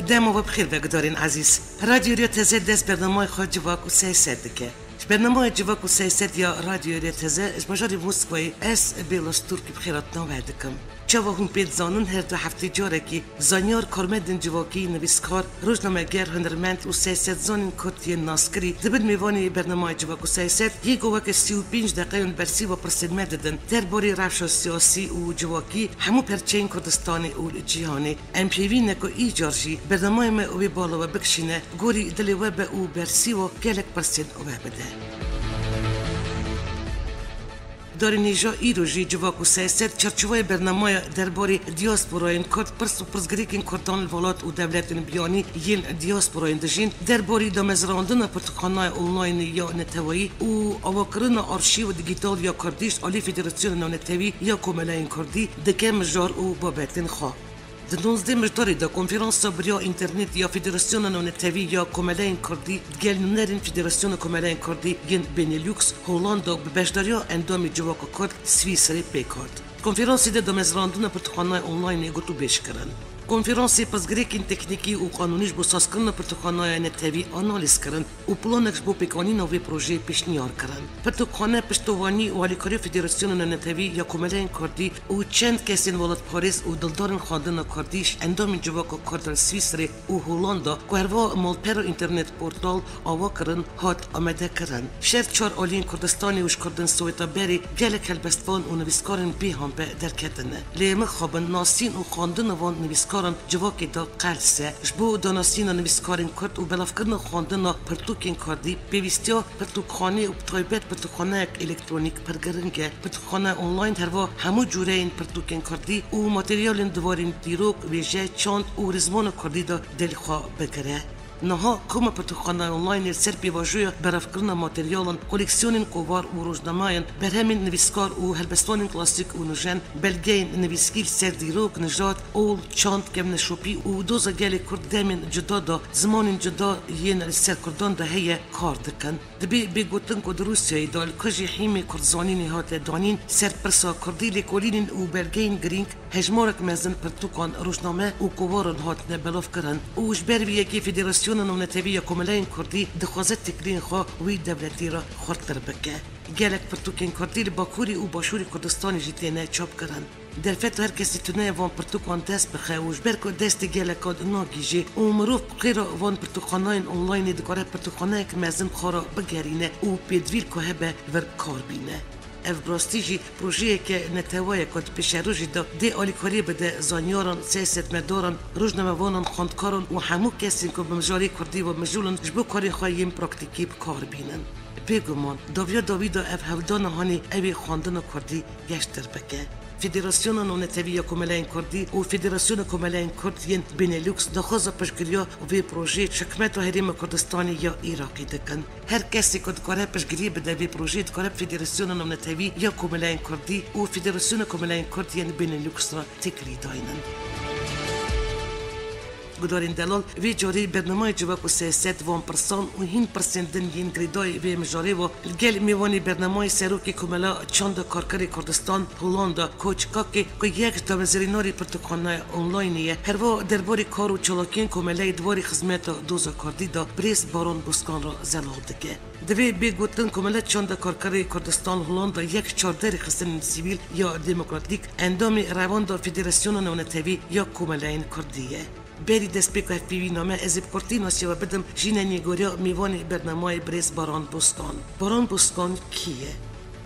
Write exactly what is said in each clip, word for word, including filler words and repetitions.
Dema we bi xêr be gudarên ezîz. Radyo Rêya Teze dest bernameyê xwe Civak û Siyaset dike. Ji bernameyê Civak û Siyaset ya Radyo Rêya Teze ji bajarê Moskvayê ez Bêloz Turk bi xêrhatina we dikim. Çawa hûn pê dizanin, her du heftê carekê zanyar, karmendên civakî, nivîskar, rojnameger, hunermend û siyasetzanên Kurd yên naskirî dibin mêvanê bernameyê Civak û Siyaset, yê ku weke sî û pênc deqeyan bersîva pirsên me didin derbarê rewşa siyasî û civakî hemû perçeyên Kurdistanê û cîhanê. Em pêvî ne ku îcar jî bernameyê me wê bala we bikişîne, gorî dilê we be û bersîva gelek pirsên we bide. Darên hêja îro jî Civak û Siyaset çarçoveyê bernameya derbarê diasporayên Kurd, pirs û pirsgirêkên Kurdan li welat û dewletên biyanî yên diasporayên dijîn, derbarê damezrandina pirtûkxanaya onlaynê ya neteweyî û avakirina arşîva dîgîtal ya Kurdî ji alî Federasyona Navnetewî ya Komeleyên Kurdî dike mijar û babetên xwe. Di nozdeh Mijdarê de konferansa bi riya înternetê ya Federasyona Navnetewî ya Komeleyên Kurdî digel nûnerên Federasyona Komeleyên Kurdî yên Benelux, Hollanda, bi beşdariya endamê civaka Kurd Swîsrê pêk hat. Di konferansê de damezrandina pirtûkxanaya onlaynê gotûbêj kirin. Konferansê pirsgirêkên teknîkî û qanûnî ji bo sazkirina pirtûkxanaya netewî analîz kirin û planek ji bo pêkanîna vê projeyê pêşniyar kirin. Pirtûkxane piştewanî û alîkariya Federasyona Navnetewî ya Komeleyên Kurdî û çend kesên welatparêz û dildarên xwendina Kurdî ji endamên civaka Kurd li Swîsrê û Hollanda ku herva malpera înternet portal ava kirin, hat amadekirin. Şer çar aliyên Kurdistanê û ji Kurdên Soweta berê gelek helbestvan û nivîskarên bêhan be derketine. Lê mixabin nasîn û xwendina van nivîskaran civakê da qels e. Ji bo danasîna nivîskarên Kurd û belavkirina xwendina pirtûkên Kurdî, pêwîstiya pirtûkxanê û bi taybet pirtûkxaneyek elektronîk pir giring e. Pirtûkxaneya online herva hemû cûreyên pirtûkên Kurdî û materyalên di warên dîrok, wêje, çand û rizmana Kurdî de dilê xwe bigire. Niha koma pirtûkxaneya onlaynê li ser pêvajoya belavkirina materyalan, koleksiyonên kovar û rojnameyan, berhemên nivîskar û helbestvanên klasîk û nûjen, belgeyên nivîskî li ser dîrok, nijad, ol, çand, kevneşopî û doza gelê Kurd demên cuda de, zimanên cuda yên li ser Kurdan de heye, kar dikin. Dibê bê gotin ku di Rûsyayê de li ku jî hîmê Kurdzanînê hate danîn, ser pirsa Kurdî lêkolînên û belgeyên girîng, hejmarek mezin pirtûkan, rojname û kovaran hatine belavkirin û ji ber vê yekê Federasyona Navnetewî ya Komeleyên Kurdî dixwaze têkiliyên xwe wî dewletî re xurttir bike. Gelek pirtûkên Kurdî li Bakurê û Başûrê Kurdistanê jî têne çapkirin. Derfet her kesî tune ye van pirtûkan dest bixe û ji ber ku destê gelekan nagihîje û mirov bi xêra van pirtûkxanayên onlaynê dikare pirtûkxaneyek mezin xwe re bigerîne û pêdivî li ku hebe vir bi kar bîne. Ev bi rastî jî projeyeke neteweyeke di pêşerojê de dê alîkariyê bide zanyaran, siyasetmedaran, rojnamevanan, xwendkaran û hemû kesên ku bi mijarê kurdî ve mijûl in ji bo karên xwe yên praktîkî bi kar bînin. Bêguman, dawiya dawî de ev hewldana hanê ew ê xwendina kurdî geştir bike. Federasyona Navnetewî ya Komeleyên Kurdî û Federasyona Komeleyên Kurd yên Benelux daxwaza piştgiriya vê projeyê ji Hikûmeta Herêma Kurdistanê ya Iraqê dikin. Her kesê ku dikare piştgiriyê bide vê projeyê, dikare bi Federasyona Navnetewî ya Komeleyên Kurdî û Federasyona Komeleyên Kurd yên Benelux re têkilî daynin. Gudarên delal, vê carê bernameyê Civak û Siyaset van pirsan û hîn pirsên din yên girêdayî vê mijarê ve li gel mêvanê bernameyê Serokê Komela Çanda Karkerê Kurdistan, Hollanda, Koç Kakê, ku yek ji damezrênarê pirtûkxaneya onlaynê ye, herva derbarê kar û çalakiyên komeleyê di warê xizmeta doza kurdî de birêz Baran Boskan re zelal dike. Divê bê gotin, Komela Çanda Karkerê Kurdistan Hollanda yek ji çardeh rêxistinên sivîl ya demokratîk, endamê Rewanda Federasyona Navnetewî ya Komeleyên Kurdî ye. Berî destpêka hevpeyvîna me, ez ê bi kurtî nasiya we bidim jî nînegoriya mêvanê bernameyê birêz Baran Bostan. Baran Bostan kî ye?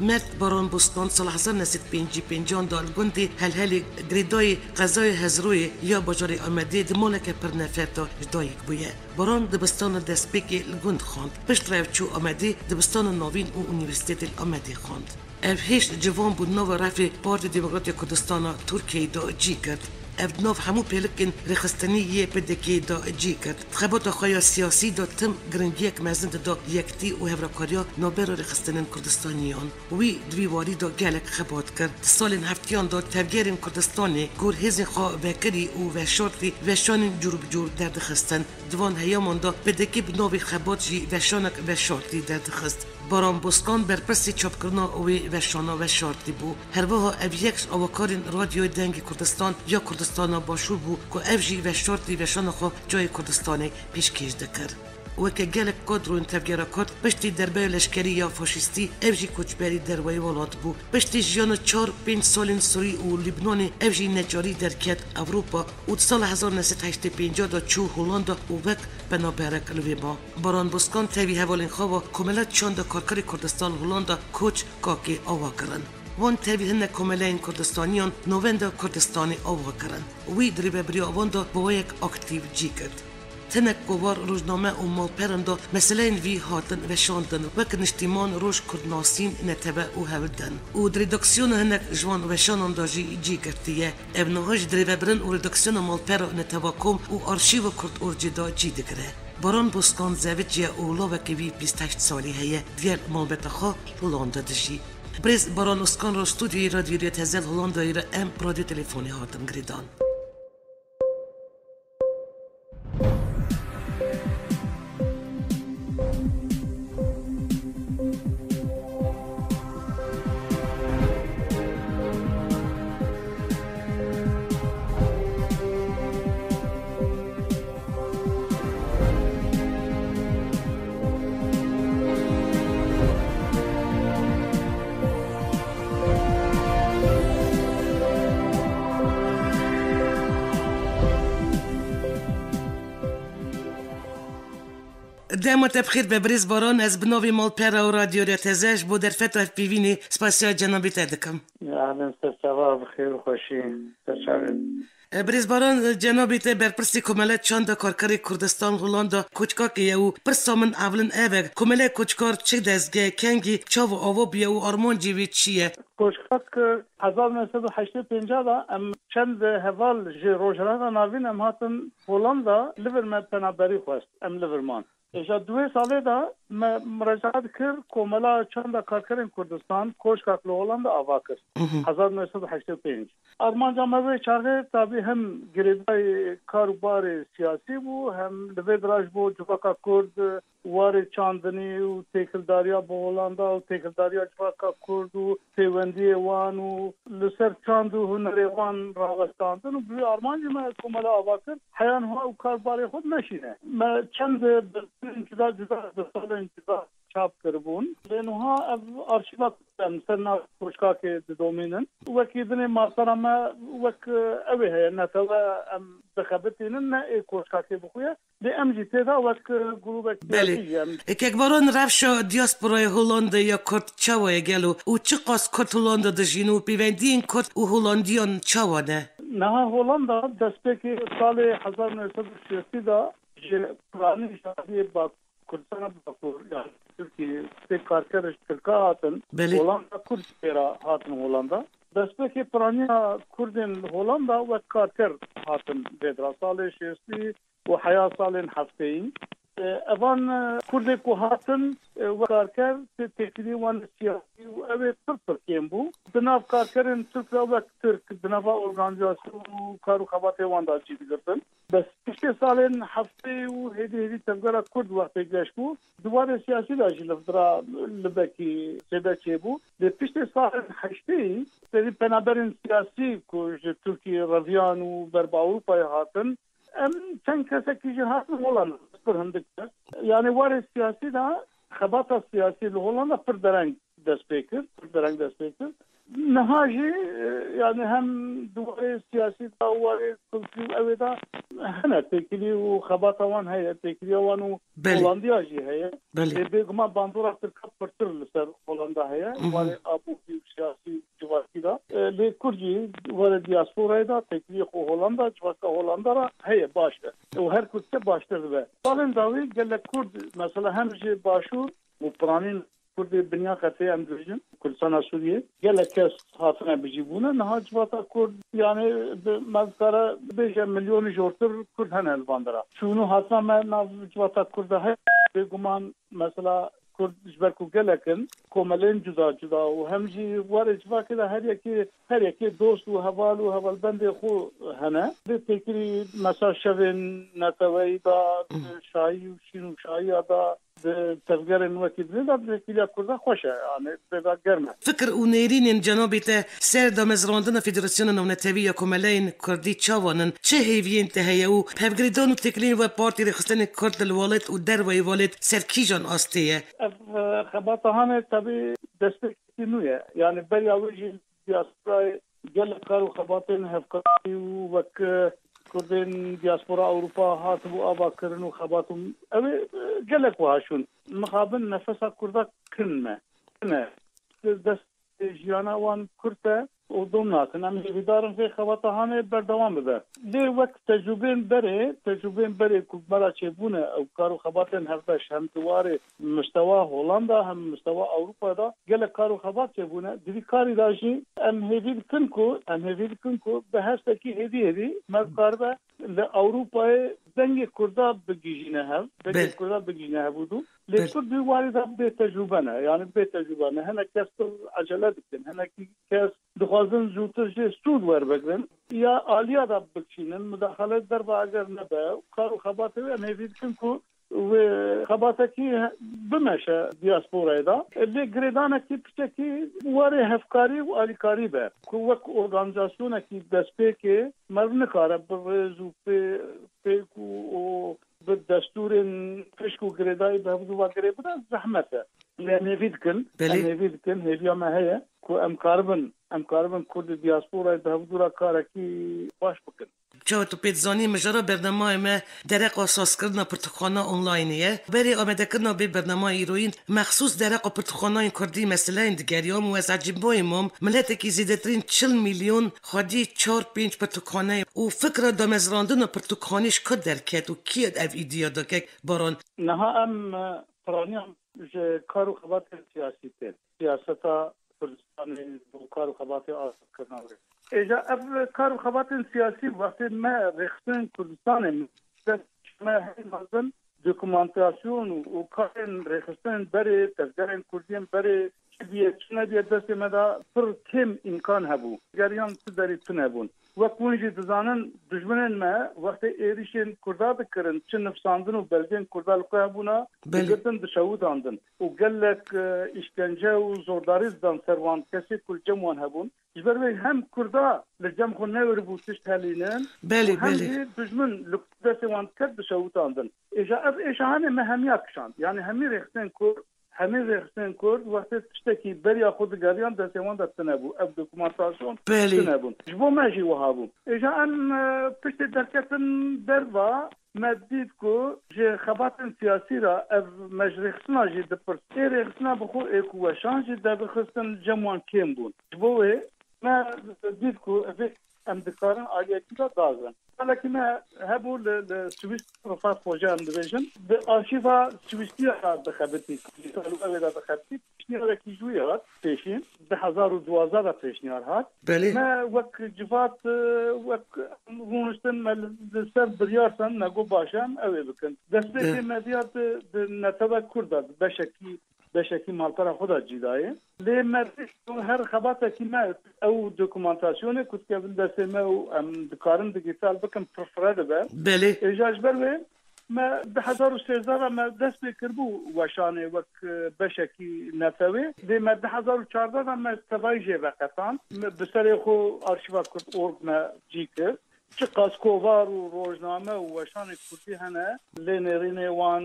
Mert Baran Bostan sala hezar neh sed pêncî pêncan de li gundê Helhelê girêdayê qezaya Hezroyê ya bajarê Amedê di maleke pir nefet de ji dayik bûye. Baran dibistana destpêkê li gund xwend. Piştre ew çû Amedê, dibistana navîn û Unîversîtetê li Amedê xwend. Ev hêşt ciwan bû nava refê Partî Demokratîk ya Kurdistana Tirkiyeyê de cî girt. Ev di nav hemû pêlikên rêxistinî yê P D K'ê de cî girt. Di xebata xwe ya siyasî de tim giringiyek mezin dida yektî û hevrakariya navbera rêxistinên Kurdistaniyan. Wî di vî warî de gelek xebat kir. Di salên heftiyan de tevgerên Kurdistanê gor hêzên xwe vekirî û veşartî veşanên cûr bi cûr derdixistin. Di van heyaman de P D K bi navê xebat jî veşanek veşartî derdixist. Baran Boskan berpirsî çapkirina wê veşana veşartî bû. Herwiha ev yek ji avakarên Radyoyê Dengê Kurdistan ya Kurdistana Başûr bû ku ev jî veşartî veşana xwe cayê Kurdistanê pêşkêş dikir. Weke gelek kadroyên tevgera Kurd piştî derbeya leşkerî ya faşîstî ev jî koçberî derveyî welat bû. Piştî jiyana çar pênc salên Sûrî û Lîbnanê ev jî neçarî derket Ewropa û di sala hezar neh sed heştê pênc de çû Holanda û wek penaberek li vê ma. Baran Boskan tevî hevalên xwe ve Komela Çanda Karkerê Kurdistan Holanda Koç Kakê ava kirin. Wan tevî hinek komeleyên Kurdistaniyan Novenda Kurdistanê ava kirin. Wî di rêvebiriya wan de bi wê yek aktîf cî girt. Hinek kovar, rojname û malperan de meseleyên vî hatin veşandin, wek Niştîman, Roj, Kurdnasîn, Netebe û Hewlden. Û di redaksiyona hinek ji wan weşanan de jî cî girtiye. Ev niha jî di rêvebirin û redaksiyona malpera Neteba Kom û Arşîva Kurd Orcê de cî digire. Baran Boskan zeviciye û lavekî vî bîst heşt salî heye, digel malbeta xwe Holanda dijî. Birêz Baran Oskan re stûdyoyê Radyoyê Rêya Teze li Holandayê re em radyo telefonê hatin girêdan. Dema te bi xêr be birêz Baran, ez bi navê Malpera û Radyo Rêya Teze ji bo derfeta hevpeyvînê spasiya cenabê te dikim. Ehlen, serçava bi xêr û xweşî, serçavê. E, Birêz Baran, e, cenabê te berpirsî Komele Çanda Karkerê Kurdistan Holanda Koçkakê ye û pirsa min ewilin ev e, Komele Koçkar çi dezge, kengî, çawa ava bûye û armancê wê çi ye? Koçkak, e, hezar neh sed û heştê pênc de em çend heval ji Rojhilata Navîn em hatin Holanda, li vir me penaberî xwest, em li vir man. Êja di wê salê de me murecaat kir, Komela Çanda Karkerên Kurdistan, Koçkak li Holanda ava kir. Mhm. Hezar neh sed û heştê û pênc. Armanca me wê çaxê tabî hem girêdayî kar û barê siyasî bû, hem li vê dira ji bo civaka Kurd warê çandinî û têkildariya bi Holanda û têkildariya civaka Kurd û pêwendiyê wan û li ser çand û hunerê wan rawestandin û bi vî armancî me komele ava kir. Heya niha ew kar barê xwe dimeşîne. Me çend birpirên cuda cuda di salên cuda çap kiribûn. Lê niha ev arşîva em ser nav Koçkakê didomînin. Wekî binê malpera me wek ew ê heye, netewe em dixebitînin, ne ê Koçkakê bi xwe ye. Lê em jî tê de wek grûbek Belê. siyasî jî em. Kek Baran, rewşa diasporayê Holandê ya Kurd çawa ye gelo û çiqas Kurd Holanda dijîn û pêvendiyên Kurd û Holandiyan çawa ne? Niha Holanda destpêkê salê hezar neh sed û şêstî de ji piranî şariyê Bak-, Kurdistana Bakur, yani Tirkiyê, tê karker ji Tirka hatin, Belê. Holanda Kurd jê re hatin Holanda. Destpêkê piraniya Kurdên li Holanda wek karker hatin vê dira. Salê şêstî û heya salên hefteyî. E, evan, e, Kurdê ku hatin, e, wek karker tê-, têkiliyê wan siyasî û ew ê pir pir kêm bû. Di nav karkerên Tirk de wek Tirk di nava organîzasyon û kar û xebatê wan de cî digirtin. Bes piştê salên heftê û hêdî hêdî tevgera Kurd wextê geş bû, di warê siyasî de jî li vira libekî zêde çêbû. Lê piştê salên heştê, serî penaberên siyasî ku ji Tirkiyê reviyan û ber bi Ewropayê hatin, em çend kesekî jî hatin Holanda, pir hindik kes. Yani warê siyasî de xebata siyasî li Holanda pir dereng dest pê kir, pir dereng dest pê kir. Niha jî, e, yani hem di warê siyasî de, warê kulturî û ew ê de hene têkilî û xebata wan heye, têkiliya wan û Belê. Holandiya jî heye. Belê. Lê bêguman bandora Tirka pirtir li ser Holanda heye. Mhm. Warê abûkî û siyasî û civakî de. E, lê Kurd jî warê diasporayê de têkiliyê xwe Holanda, civaka Holanda re heye, baş e. Û her Kurdke baştir dibe. Salên dawî gelek Kurd, mesela hem ji Başûr û piranîn Kurdê binya qetê em dibêjin, Kurdistana Sûriyê, gelek kes hatine bijî bûne. Niha civata Kurd, yani, bi, me dikare bêje milyonî jortir Kurd hene li van dera. Çûn û hatina me nav civata Kurd de heye. Bêguman, mesela, Kurd ji ber ku gelek in, komelên cuda cuda û hem jî warê civakê de her yekê, her yekê dost û heval û hevalbendê xwe hene. Lê têkilî, mesela, şevên neteweyî de, Mhm. şahî û şîn û şahiya de, Di tevgerên wekî dinê de têkiliya Kurda xweş e, yani pê de germ e. Fikir û nêrînên cenabê te ser damezrandina Federasyona Navnetewî ya Komeleyên Kurdî çawan in? Çi hêviyên te heye û pevgirêdan û têkiliyên we partî rêxistinên Kurd li welêt û derveyî welêt ser kîjan astê ye? Ev, e, xebata hanê tevî destpêkekî nû ye. Yani beriya wê jî diasporayê gelek kar û xebatên hevkarî û wek, e, Kurdên diaspora Ewropa hatibû ava kirin û xebat û ew ê, e, gelek wiha şûn. Mixabin nefesa Kurda kin me. Kin e. Dest jiyana wan kurt e û dom nakin. Em hêvîdar in vê xebata hanê berdewam bibe. Lê wek tecrûbên berê, tecrûbên berê ku me re çêbûne, ew kar û xebatên hevbeş hem di warê mistewa Holanda hem mistewa Ewropa de gelek kar û xebat çêbûne. Di vî karî de jî em hêvî dikin ku, em hêvî dikin ku bi hevsekî hêdî hêdî me bikaribe li Ewropayê dengê Kurda bigihîjîne hev, dengê Belê. Kurda bigihîjîne hev û dû. Lê Belê. Kurd di warî de bê tecrûbe ne, yani bê tecrûbe ne. Hinek kes pir ecele dikin, hinekî kes dixwazin zûtir jê sûd werbigirin. Ya aliya de bikişînin, mudaxele derve eger nebe, kar û xebatê wê em hêvî dikin ku wê xebatekî bimeşe diasporayê de. Lê girêdanekî piçekî warê hevkarî û alîkarî be. Ku wek organîzasyonekî destpêkê meriv nikare bi rêz û pê-, pêk û, û bi destûrên pişk û girêdayî bi hevdû ve girê bide, zehmet e. Lê em hêvî dikin, Belê. Em hêvî dikin, hêviya me heye ku em karibin, em karibin Kurdê diasporayê bi hevdû re karekî baş bikin. Çawa tu pê dizanî, mijara bernameyê me dereqa sazkirina pirtûkxana onlaynê ye. Berê amadekirina vê bernameya îroyîn mexsûs dereqa pirtûkxanayên kurdî meseleyên digeriyam û ez ecîbbayê mam. Miletekî zêdetirîn çil milyon xwedî çar pênc pirtûkxane ye û fikra damezrandina pirtûkxanê ji ku derket û kî ev îdiya dike, Baran? Niha em, e, piraniyan ji kar û xebatên siyasî tên. Siyaseta Kurdistanê û kar û xebatê azadkirina wê. Êja ev kar û xebatên siyasî wextê me rêxistinên Kurdistanê dest me hey mezin dokumentasyon û, û karên rêxistinên berê, tevgerên Kurdiyên berê çi diye, çi nediye destê me de pir kêm îmkan hebû. Geriyan ti derî tune bûn. Wek hûn jî dizanin, dijminên me wextê êrîşên Kurda dikirin, çi nifsandin û belgên Kurda li xwe hebûna, Belê. Digirtin, dişewitandin. Û gelek, e, îşkence û zordarî didan ser wan kesê ku li cem wan hebûn. Ji ber wê hem Kurda li cem xwe newiribû tişt helînin Belê, û hem belê. Jî dijmin li destê wan diket, dişewitandin. Êja ev êşa hanê me hemiya kişand. Yani hemî rêxistinên Kurd, hemî rêxistinên Kurd wextê tiştekî beriya xwe digeriyan destê wan de tune bû. Ev dokumentasyon Belê. Tune bûn. Ji bo me jî wiha bû. Êja em, e, piştê derketin derva me dît ku ji xebatên siyasî re ev me ji rêxistina jî dipirs. Ê rêxistina bi xwe ê ku weşan jî derdixistin cem wan kêm bûn. Ji bo wê me dît ku vê em dikarin aliyekî de dagrin. Salekî me hebû li, li Swîs, Rifat Xoca em dibêjin, di arşîva Swîsî ya dixebitî, dîjîtal wê de dixebitî, pêşniyarek jî wî hat pêşî, du hezar û duwazdeh de pêşniyar hat. Belê. Me wek civat, e, wek rûniştin me li, li ser biryar san, me got baş e, em ew ê bikin. Destpêkê Be- me diya di, di netewe Kurd de, di beşekî, beşekî malpera xwe de cî dayê. Lê me her xebatekî me ew dokumantasyonê ku dikevin destê me û em dikarin digîtal bikin, pir fireh dibe. Belê. Êja ji ber wê me du hezar û sêzdeh de me dest pê kiribû weşanê wek, e, beşekî netewê. Lê me du hezar û çardeh de me tevayî jê veqetand. Me bi serê xwe arşîva kurd org me cî kir. Çiqas kovar û rojname û weşanê kurdî hene, lê nêrînê wan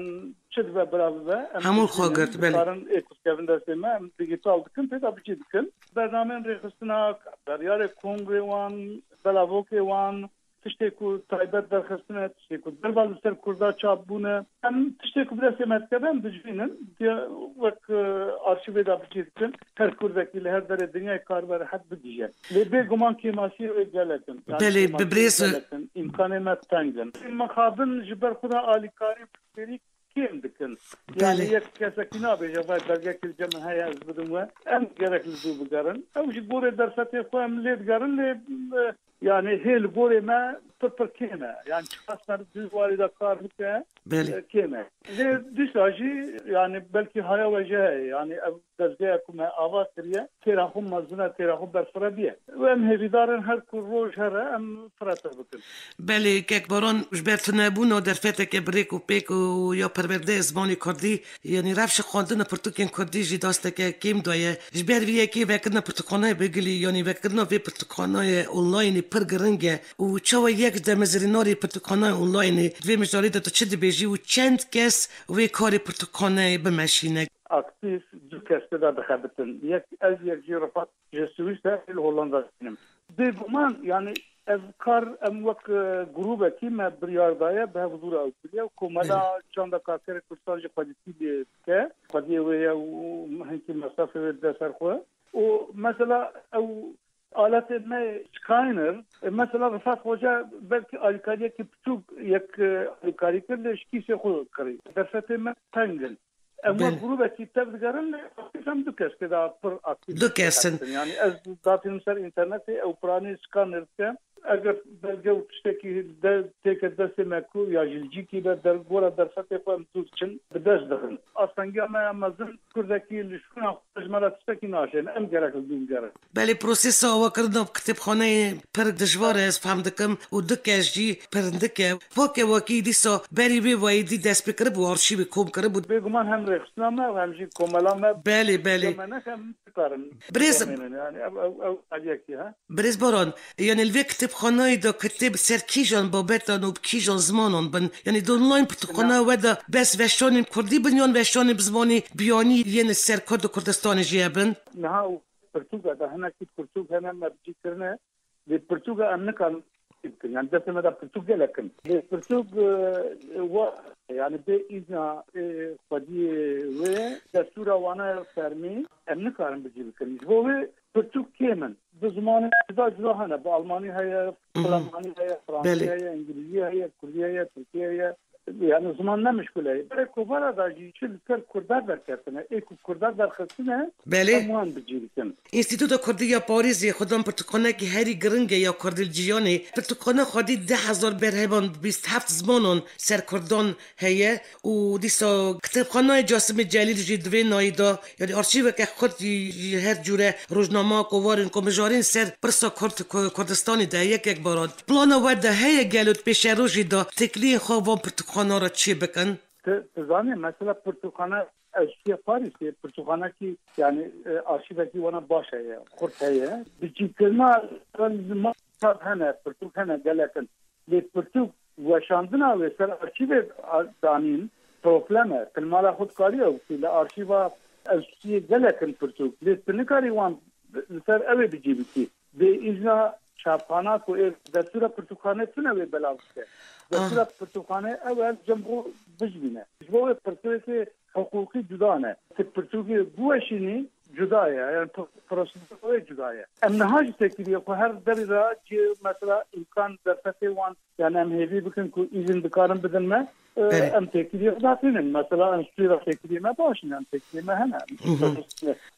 çi dibe bira bibe, em Hemû xwe girt, belê. Dikarin ê ku dikevin destê me, em digîtal dikin, pê de bi cî dikin. Bernameyên rêxistina, beryarê kongrê wan, belavokê wan, tiştê ku taybet derxistine, tiştê ku derva li ser Kurda çap bûne. Em tiştê ku bi destê me dikeve, em dicivînin. Diya wek, e, arşîvê de bi cî dikin. Her Kurdekî li her derê dinyayê karibe rehet bigihîje. Lê bêguman kêmasiyê wê gelek in. Yani Belê, kêmasiyê bi birêz gelek in. Îmkanê me teng in. Mixabin ji ber xwe de alîkarî piştgirî kêm dikin. Yani Belê. Yek kesekî nabêje, vay belgekî li cem min heye, ez bidim we. Em gerek li dû bigerin. Ew ji gorê derfetê xwe em lê digerin, lê, e, yani hê li gorê me pir pir kêm e. Yani çiqas meriv di warî de kar bike, Belê. e, kêm e. Lê dîsa jî yani belkî haya we jî heye. Yani ev dezgeya ku me ava kiriye, têra xwe mezin e, têra xwe berfirehî ye. Û em hêvîdar in her ku roj here em firehtir bikin. Belê, kek Baran, ji ber tunebûna derfeteke bi rêk û pêk û ya perwerdeyê zimanê kurdî, yanî rewşa xwendina pirtûkên kurdî jî dasteke kêm daye. Ji ber vê yekê vekirina pirtûkxanayê bi gilî, yanî vekirina vê pirtûkxanayê onlaynê pir giring e û çawa yek ji demezrînarê pirtûkxanayê onlaynê di vê mijarê de tu çi dibêjî û çend kes wê karê pirtûkxanayê bimeşîne? Aktîf du kes tê de dixebitin. Yek ez, yek jî Rifat ji Swîsreyê li Hollanda dibînim. Bêguman, yani ev kar em wek, e, grûbekî me biryar daye, bi hevdû re ew kiriye û Komela Çanda Karkerê Kurdistan jî xwedîtî lê dike. Xwediyê wê ye û hinkî mesrefê wê dide ser xwe. Û mesela ew aletê me scanner, e, mesela Rifat Xoca belkî alîkariyekî piçûk yek, e, alîkarî kir, lê ji kîsê xwe kirî. Derfetê me teng in. Em wek Belê. grûbekî tev digerin, lê aktîf em du kes tê de pir aktîf Du kes in. dixebin. Yani ez datînim ser înternetê, ew piranî scanner dike. Eger belge û tiştekî de têke destê me ku ya ji li cîkî be der, gora derfetê xwe em zû diçin, bi dest dixin. Astengiya me ya mezin kurdekî li şûna xwe ji me re tiştekî naşên. Em gerek li dû bigerin. Belê, prosesa awakirina kitêbxaneyê pir dijwar e, ez fehm dikim, û du kes jî pirindik e. Weke wekî dîsa berî vê wayî dî dest pê kiribû, arşîvê kom kiribû. Bêguman hem rêxistina me û hem jî komela me Belê, belê. me nekem dikarin. Birêz bimînin. Yani ev, ev, ew aliyekî ha. Birêz Baran, yani li vê kitêbxanayê de kitêb ser kîjan babetan û bi kîjan zimanan bin? Yani di online pirtûkxana we de bes weşanên kurdî bin yan weşanên bi zimanê biyanî yên li ser Kurd û Kurdistanê jî hebin? Niha û pirtûka de hinekî pirtûk hene me bi cî kirine. Lê pirtûka em nikarin bikin. Yani destê me de pirtûk gelek in. Lê pirtûk, e, wa, yani bê îzna, e, xwediyê wê destûra wana fermî em nikarin bi cî bikin. Ji bo wê pirtûk kêm in. Bi zimanê cuda cuda hene. Bi almanî heye, Mhm. flemanî heye, fransî Belê. heye, îngilîzî heye, kurdî heye, tirkî heye. Yani ziman ne mişkul e. Berê kovara da jî çi li ser kurda derketine, ê ku kurda derxistine, Belê. em wan bi cî bikin. Înstîtuta Kurdî ya Parîzê xwedan pirtûkxanekî herî giring e ya kurdî li cîhanê. Pirtûkxana xwedî deh hezar berheman bi bîst heft zimanan ser kurdan heye û dîsa kitêbxanayê Casimê Celîl jî di vê nayî de, yanî arşîveke xurt jî ji her cûre rojnama, kovarên ku mijarên ser pirsa Kurd, Ku-, Kurdistanê de yek yek baran. Plana we de heye gelo di pêşerojê de têkiliyên xwe van pirtûkxana re çê bikin? Tu, tu zanî, mesela pirtûkxana Enstîtuya Parîsê, pirtûkxanekî, yani, e, arşîvekî wana baş heye, xurt heye. Bi cîkirina ziman hene, pirtûk hene, gelek in. Lê pirtûk weşandina wê ser arşîvê a-, danîn problem e. Tilmala xwe dikarî ew bikî. Li arşîva enstîtuyê gelek in pirtûk. Lê tu nikarî wan li ser ew ê bi cî bikî. Bê îzna çapxana ku ê destûra pirtûkxanê tune wê belav bike. Destûra Ah. pirtûkxanê ew e cem xwe bijimîne. Ji bo wê pirtûkê hiqûqî cuda ne. Tu pirtûkê biweşînî cuda ye. Yani pro-, prosedura wê cuda ye. Em niha jî têkiliyê xwe her derî re cî mesela îmkan derfetê wan, yani em hêvî bikin ku îzin dikarin bidin me, e, Belê. em têkiliyê xwe datînin. Mesela enstîtûyê re têkiliyê me baş in, em têkiliyê me hene. Mhm.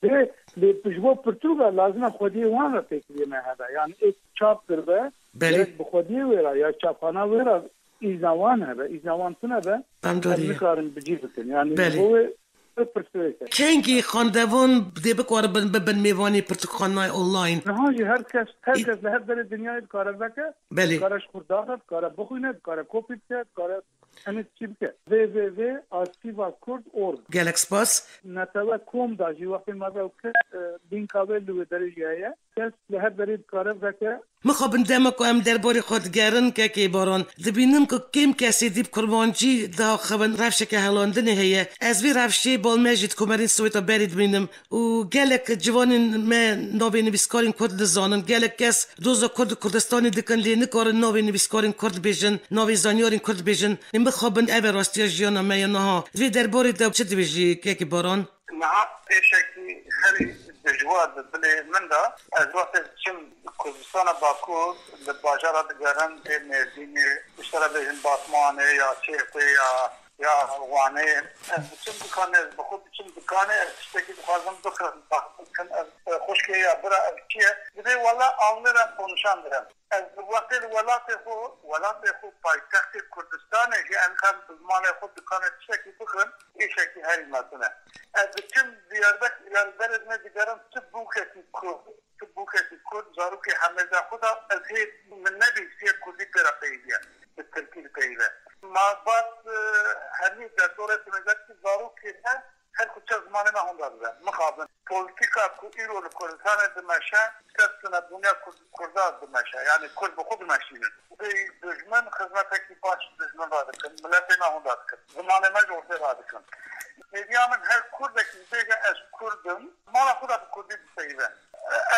Lê, lê ji bo pirtûka lazim e xwediyê wan re têkiliyê me hebe. Yani ê çap kiribe, Belê. gerek bi xwediyê wê re ya çapxana wê re îzna wan hebe, îzna wan tune be, Em em dorî ye. nikarin bi cî bikin. Yani Belê. ji bo wê pirsgirêk e. Kengî xandevan dê bikarin bin, bibin mêvanê pirtûkxanayê online? Niha jî her kes, her Î- kes li her derê dinyayê dikare veke, Belê. dikare ji xwe daxe, dikare bixwîne, dikare kopî bike, dikare henî çî bike. W W W arşîva kurd org. Gelek spas. Netewe kom da jî wextê me ve kir, e, lînka wê li wê derê jî heye. Kes li her derê dikare veke. Mixabin dema ku em derbarê xwe digerin, kekê Baran, dibînim ku kêm kesê dî bi kurmancî diaxivin, rewşeke helandinê heye. Ez vê rewşê bal me jî di komarên Swêta berê dibînim û gelek ciwanên me navê nivîskarên kurd dizanin. Gelek kes doza kurd û Kurdistanê dikin, lê nikarin navê nivîskarên kurd bêjin, navê zanyarên kurd bêjin. Ê mixabin ev e rastiya jiyana me ya niha. Di vê derbarê de çi dibêjî, kekê Baran? Niha êşekî xelî dijwar bi bilê min de. Ez wextê diçim Kurdistana Bakur, li bajara digerim, dê Mêrdînê, ji te re bêjin Batmanê ya Çêxê ya, ya Wanê. Ez diçim dikanê, ez bi xwe diçim dikanê, ez tiştekî dixwazim bixwim, baxtim dikim, ez, ez Xwişkê ya, bira, ev çi ye? Dibê wela anlêren konuşan dirin. Ez wextê li welatê xwe, welatê xwe paytextê Kurdistanê jî em kan bi zimanê xwe dikanê tiştekî bikin, îşekî herî mezin e. Ez diçim Diyarbekir, Diyarbekirê digerim tu bûkekî Kurd, tu bûkekî Kurd, zarokê hemêza xwe da ez hê min nebîstiye Kurdî pê re peyiviye, bi Tirkî dipeyive. Malbat, e, hemî dektorê sênezerkî zarokê me her ku çe zimanê me honda dibe. Mixabin. Polîtîka ku îro li Kurdistanê dimeşe, ser tunebûniya Kurd-, Kurda dimeşe. Yani Kurd bi xwe dimeşînin. Vê dijmin xizmetekî baş dijmin radikin. Miletê me honda dikin. Zimanê me ji ortê radikin. Hêviya min her Kurdekî bêje ez Kurd im, mala xwe de bi Kurdî bipeyive.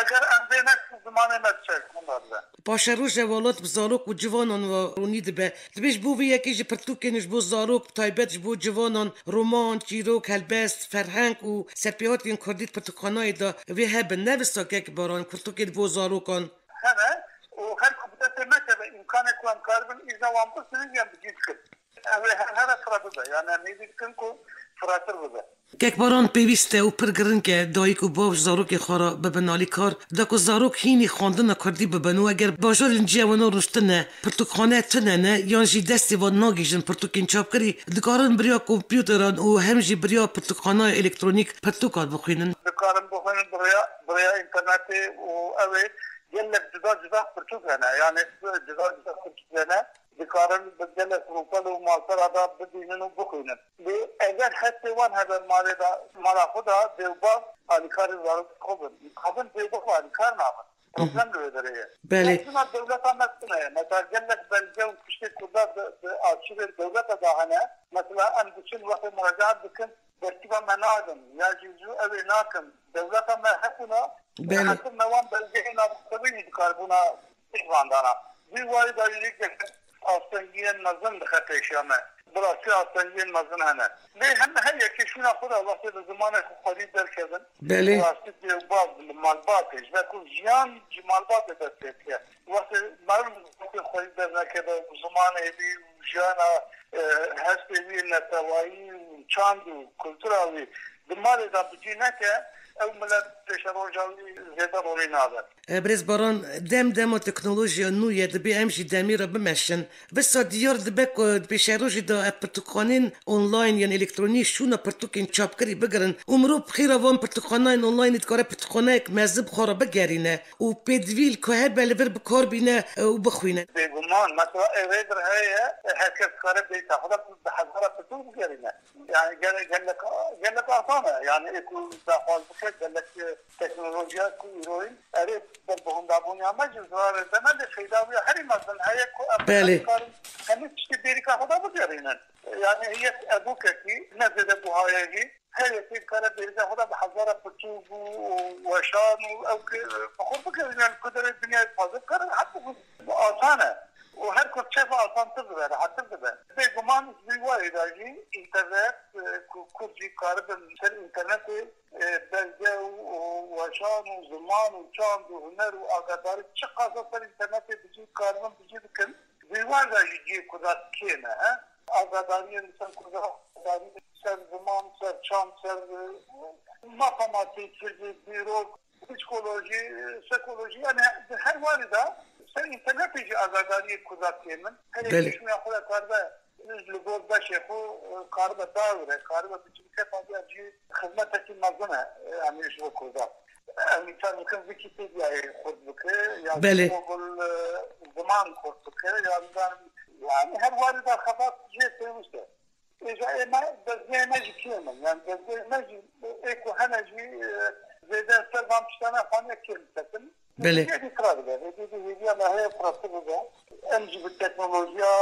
Eger em vê nekin zimanê me diçe honda dibe. Paşeroja welat bi zarok û ciwanan ve ronî dibe. Dibê ji bo vê yekê jî pirtûkên ji bo zarok, bi taybet ji bo ciwanan, roman, çîrok, helbest, ferheng û serpêhatiyên kurdî di pirtûkxanayê de vê hebin. Ne wisa kek Baran, pirtûkê di bo zarokan. Hene û her ku bi destê me keve îmkanê ku em karibin îja wan bistînin, em bi cî dikin. Ew ê her here fire bibe. Yani em hêvî dikin ku firetir bibe. Kek Baran, pêwîst e û pir giring e dayik û bav ji zarokê xwe re bibin alîkar, da ku zarok hînî xwendina kurdî bibin û eger bajarên cihê wana rûniştine, pirtûkxane tune ne yan jî destê wan nagihîjin pirtûkên çapkirî, dikarin bi riya kompûteran û hem jî bi riya pirtûkxanaya elektronîk pirtûkan bixwînin. Dikarin bixwînin bi riya, bi riya înternetê û ew ê gelek cuda cuda pirtûk hene. Yani cuda cuda pirtûk hene. Dikarin bi gelek rûpel û malpera de bibînin û bixwînin. Lê eger hestê wan hebe malê de, mala xwe de, dêwbav alîkarê zarokê xwe bin. Mixabin dêwbav alîkar nabin. Problem li wê derê ye. Belê. Mezina dewleta me tune ye. Mesela gelek belge û tiştê ku da di, di arşîvê dewleta de hene. Mesela em diçin wextê muracaat dikin, dertîba me nadin. Ya jî zû ew ê nakin. Dewleta me hebûna, Belê. Hetir me wan belgeyê navxwebînî dikaribûna piştvandana. Vî warî da jî gelek astengiyên mezin dixe pêşiya me. Bi rastî astengiyên mezin hene. Lê hem her yekê şûna xwe de wextê li zimanê xwe xwedî derkevin. Belê. Bi rastî dêwbav li malbatê, ji ber ku jiyan ji malbatê dest pê dike. Wextê meriv li zimanê xwedî dernekeve û zimanê wî û jiyana, e, hestê wî netewayî û çand û kultura wî di malê de bi cî neke, ew milet pêşeroja wî zêde rolê nabe. E, Birêz Baran, dem dema teknolojiya nû ye, dibê em jî demê re bimeşin. Wisa diyar dibe ku di pêşerojê de ev pirtûkxanên online yan elektronî şûna pirtûkên çapkirî bigirin û mirov bi xêra van pirtûkxanayên onlineê dikare pirtûkxaneyek mezin bi xwe re bigerîne û pêdivî li ku hebe li vir bi kar bîne, e, û bixwîne. Bêguman, mesela ê vê dir heye, e, her kes dikare bêyîta xwe de bi hezara pirtûk bigerîne. Yani gele-, gelek, gelek asan e. Yani ê ku daxwaz bike, gelek, e, teknolojiya ku îroyîn erê ber bi hindabûniya me ji zararê de ne, lê feyda wî ya herî mezin heye ku em Belê. Karin hemî tiştê bêrîka xwe de bigerînin. Yani heyet ebûkekî ne zêde buhayê jî her yekê kare bêrîka xwe de bi hezara pirtûk û, û weşan û ew ki bi xwe bigerînin ku derê dinyayê taze bikarin, heta bu, bu asan e. û her ku çev asantir dibe, rehettir dibe. Bêguman ji vî warî de jî înternet, e, ku Kurd jî karibin ser înternetê, e, belge û, û weşan û ziman û çand û huner û agadarî çiqas ser înternetê bi cî karibin bi cî bikin. Vî war de jî cihê Kurda kêm e, he? Agadariyên li ser Kurda, agadarî ser ziman, ser çand, ser, e, matematîk, fizîk, dîrok, psîkolojî, psîkolojî, yani di her warî de ser înternetê jî agadariyê Kurda kêm in. Her yekê Belê. Şûna xwe de karibe li gor beşê xwe, e, karibe dawire, karibe biçûke tabiya jî xizmetekî mezin e, e, yani ji bo Kurda. Em îcar dikin Wikipediayê xurt bike, ya Belê. Google, e, ziman xurt bike, ya, yani her warî de xebat jê pêwist e. Îja ê me dezgehê me jî kêm in. Yani dezgehê me jî ê ku hene jî, e, zêde ser van tiştane xaniye kêm disekin. Belê. Hêdî kira dibe. Hêdî hêviya me heye firastir bibe. Em jî bi teknolojiya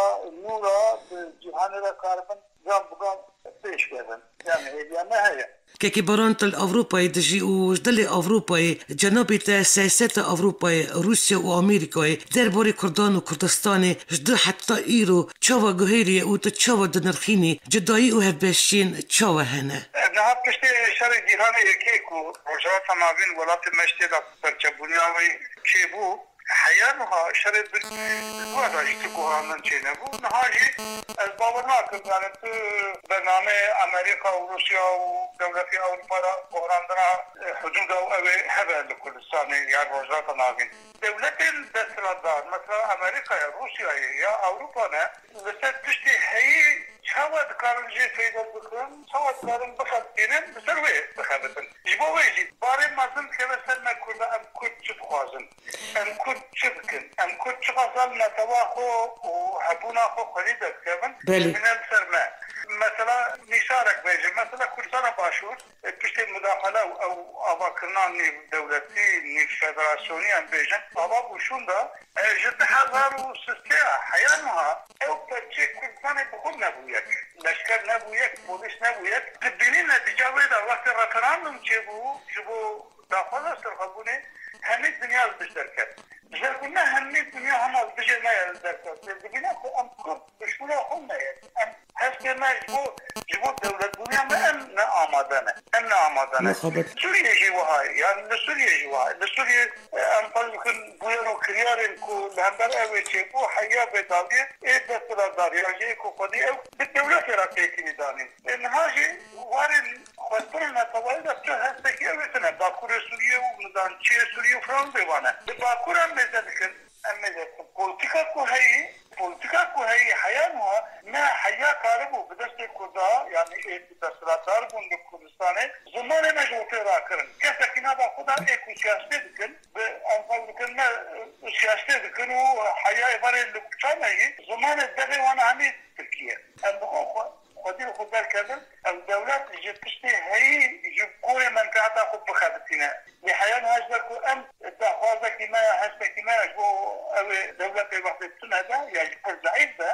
nû re bi cîhanê re karibin gav bi gav pêş kevin. Yani hêviya me heye. Kekê Baran, tu li Ewropayê dijî û ji dilê Ewropayê, cenabê te siyaseta Ewropayê, Rûsya û Amerîkayê derbarê Kurdan û Kurdistanê ji dil heta îro çawa guhêriye û tu çawa dinirxînî cudayî û hevbeşiyên çawa hene? Niha piştî şerê cîhanê yekê ku Rojhilata Navîn welatê me ji tê de perçebûniya wê çêbû, heya Her niha şerê birî ji we re jî tu guherandin çênebû. Niha jî ez bawer nakim, yani tu bernameyê Amerîka û Rûsya û dewletê Ewropa re guherandina, e, hudûda û ew ê hebe li Kurdistanê ya Rojhilata Navîn. Dewletên desthilatdar, mesela Amerîkayê, Rûsyayê ya Ewropa ne, li ser tiştê heyî çawa dikarin jê feyda bikin, çawa dikarin bixebitînin, li ser wê dixebitin. Ji bo wê jî barê mezin dikeve ser me Kurda, em Kurd çi dixwazin? Em Kurd çi dikin? Em Kurd çiqas em netewa xwe û hebûna xwe xwedî derdikevin? Belê. Bine li ser me. Mesela mîsalek bêjim, mesela Kurdistana Başûr, e, piştê mudaxele û ew avakirina nêvdewletî, nêvfederasyonî em bêjin, ava bû şûnda, e, ji du hezar û sêzdeh heya niha ew perçê Kurdistanê bi xwe nebû yek. Leşker nebû yek, polîs nebû yek. Tu dibînî netîca wê de wextê referandum çêbû ji bo daxwaza serxwebûnê, hemî dinya li dij derket. Ji ber ku ne hemî dinya hema li dijê me ye li derket. Dibîne ku em Kurd bi şûna xwe me ye. Em hestê me ji bo, ji bo dewletbûniya me em ne amade ne. Em ne amade ne. Mixabet. Sûriyê jî wiha ye. Yani li Sûriyê jî wiha ye. Li Sûriyê, e, em ferz bikin bûyer û kiryarên ku li hember ew ê çêbû, heya bêdawiyê ê desthilatdar ya jî ê ku xwedî ew bi dewletê re têkilî danîn. E, niha jî warên xwestinên netewayî de tu hestekî ew ê tune. Bakurê Sûriyê û nidan çiyê Sûriyê û filan bê wane. Li Bakur em mêze dikin. Em mêze dikin. Polîtîka ku heyî, polîtîka ku heyî heya niha ne heya karibû bi destê Kurda, yanî ê ku desthilatdar bûn li Kurdistanê, zimanê me ji xwe pê rakirin. Kesekî nava xwe de ê ku siyasetê dikin, bi em xwe dikin me, e, siyasetê dikin û heya êvarê li kuça me yî, zimanê devê wan hemî Tirkî ye. Em bi xwe xwe, xwedî li xwe derkevin, ew dewlet ji tiştê heyî ji gorê menteqeta xwe bixebitîne. Lê heya niha ji ber ku em daxwazekî me ya, hestekî me ya ji bo ew ê dewletê wextê tune be ya jî pir zeîf be,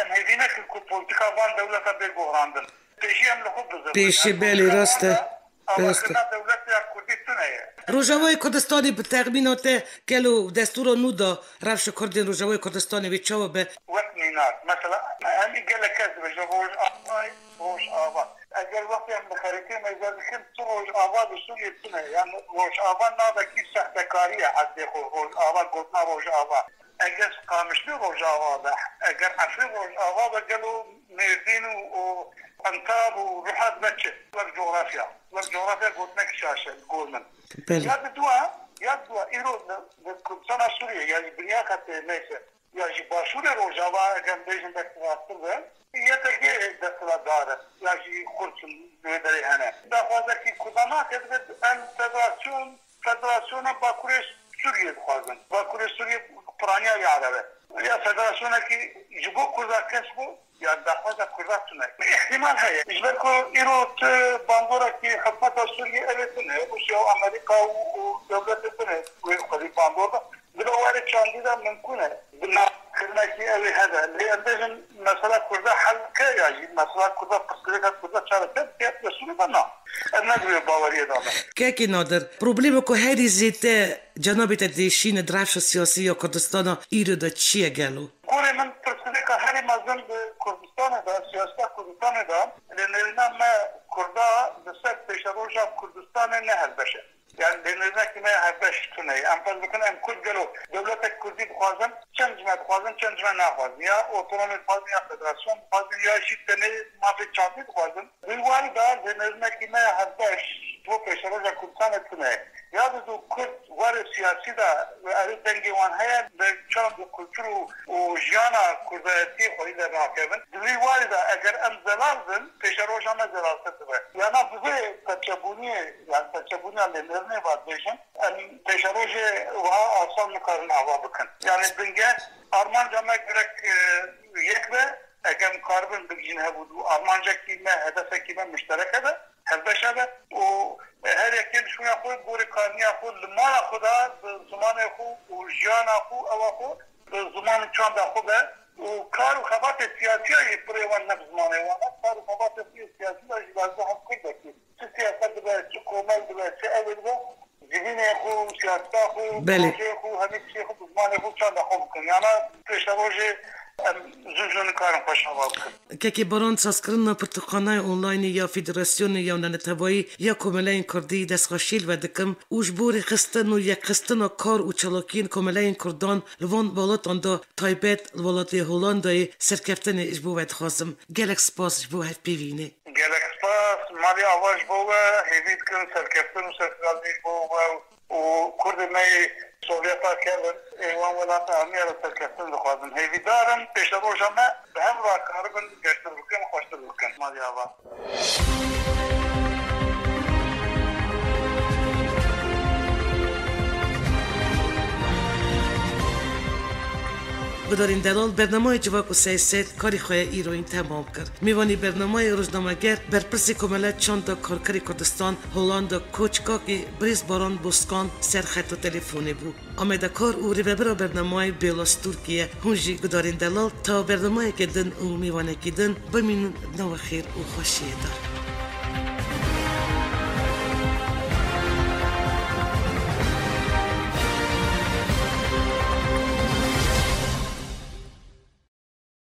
em hêvî nekin ku polîtîka van dewleta bê guherandin. Pêşî em li xwe bizin. Pêşî, belê, rast e. Rast e. Avakirina dewleta Kurdî tune ye. Rojavayê Kurdistanê bi texmîna te gelo destûra nû da rewşa Kurdên Rojavayê Kurdistanê wê çawa be? Wek mînak, mesela, hemî gelek kes dibêje Rojavayê, Rojava. Eger wextê em li xerîtê mêze dikin, tu Rojava li Sûriyê tune. Yani Rojava navekî sextekarî ye, eslê xwe Rojava, gotina Rojava. Eger Qamişlî Rojava be, eger Efrîn Rojava be, gelo Mêrdîn û, û Entab û Ruha dibe çi? Wek cografya. Wek cografya gotinek şaş e li gor min. Belê. Ya diduwa, ya diduwa, îro li, li Kurdistana Sûriyê, ya jî Binyaketê neyse, ya jî Başûrê Rojava, eger bêjin belkî rasttir be, Y P G desthilatdar e, ya jî Kurd li wê derê hene. Daxwazekî Kurdan nake, dibe em federasyon Federasyona Bakurê Sûriyê dixwazin. Bakurê Sûriyê piraniya wî erebe. Ya federasyonekî ji bo Kurda kesk bû, ya daxwaza Kurda tune. Îhtimal heye. Ji ber ku îro tu bandorekî hikûmeta Sûriyê ev ê tune. Rûsya û Amerîka û, û dewletê tune wê xwedî bandor da. Bila warê çandî de mimkûn e. Bi navkirinekî ew ê hebe. Lê em bêjin mesela Kurda hel bike ya jî, mesela Kurda pirsgirêka Kurda çareser bike, ya Sûrî de na. Em ne di wê baweriyê de ne. Kekê Nadir, problema ku herî zêde cenabê te dêşîne di rewşa siyasî ya Kurdistana îro de çi ye gelo? Gorê min pirsgirêka herî mezin di Kurdistanê de, siyaseta Kurdistanê de, li nêrîna me Kurda li ser pêşeroja Kurdistanê ne helbeş e. Yani dênêrinekî me ya hevbeş tune ye. Em fez bikin, em Kurd gelo dewletek Kurdî dixwazin, çend ji me dixwazin, çend ji me naxwazin. Ya otonomî dixwazin, ya federasyon dixwazin, ya jî tenê mafê çandî dixwazin. Di warî de dênêrinekî me ya hevbeş ji bo pêşeroja Kurdistanê tune ye. Ya didu Kurd warê siyasî de erê dengê wan heye, li çand û kultur û, û jiyana Kurdayetiyê xwedî dernakevin. Di vî warî de eger em zelal bin, pêşeroja me zelaltir dibe. Yana bi vê perçebûniyê, yani perçebûniya lênêrinê va dibêjin, em pêşerojê wiha asan nikarin ava bikin. Yani binge armanca me gerek, e, yek be, eger em karibin bigihîn hevû, armancekî me, hedefekî me mişterek hebe, hevbeş hebe û her yekê li şûna xwe, gorî kariniya xwe, li mala xwe de bi zimanê xwe û jiyana xwe, ewa xwe, bi ziman û çanda xwe be û kar û xebatê siyasiya yê pirê wan ne bi zimanê wan e. Kar û xebatê siyasiya jî lazim hemkurdekî. Çi siyaset dibe, çi komel dibe, çi ew dibe, zihînê xwe, siyaseta xwe, Belê. Projeyê xwe, hemî tiştê xwe bi zimanê xwe, çanda xwe bikin. Yana pêşerojê Em zû zû nikarin xweş ava bikin. Kekê Baran, sazkirina pirtûkxanaya onlaynê ya Federasyonê ya Navneteweyî ya Komeleyên Kurdî destxweşî li we dikim û ji bo rêxistin û yekxistina kar û çalakiyên komeleyên Kurdan li van welatan de, taybet li welatê Holandayê, serkeftinê ji bo we dixwazim. Gelek spas ji bo hevpeyvînê. Gelek spas, malê ava ji bo we, hêvî dikim serkeftin û serfirazî ji bo we û Kurdê me yê Sovyeta kevin ê wan welata hemiya re serkeftin dixwazin. Hêvîdar in pêşeroja me bi hev re karibin geştir bikin, xweştir bikin. Malê ava. Gudarên delal, bernameya Civak û Seyset karê xwe îroyîn temam kir. Mêvanî bernameya rojnameger, berpirsê Komela Çanda Karkerê Kurdistan, Holanda, Koçkakê, birêz Baran Boskan ser xeta telefonê bû. Amedekar û rêvebira bernameyê Bêla Stûrkê ye. Hûn jî gudarên delal ta bernameyeke din û mêvanekî din bimînin di nava xêr û xweşiyê de.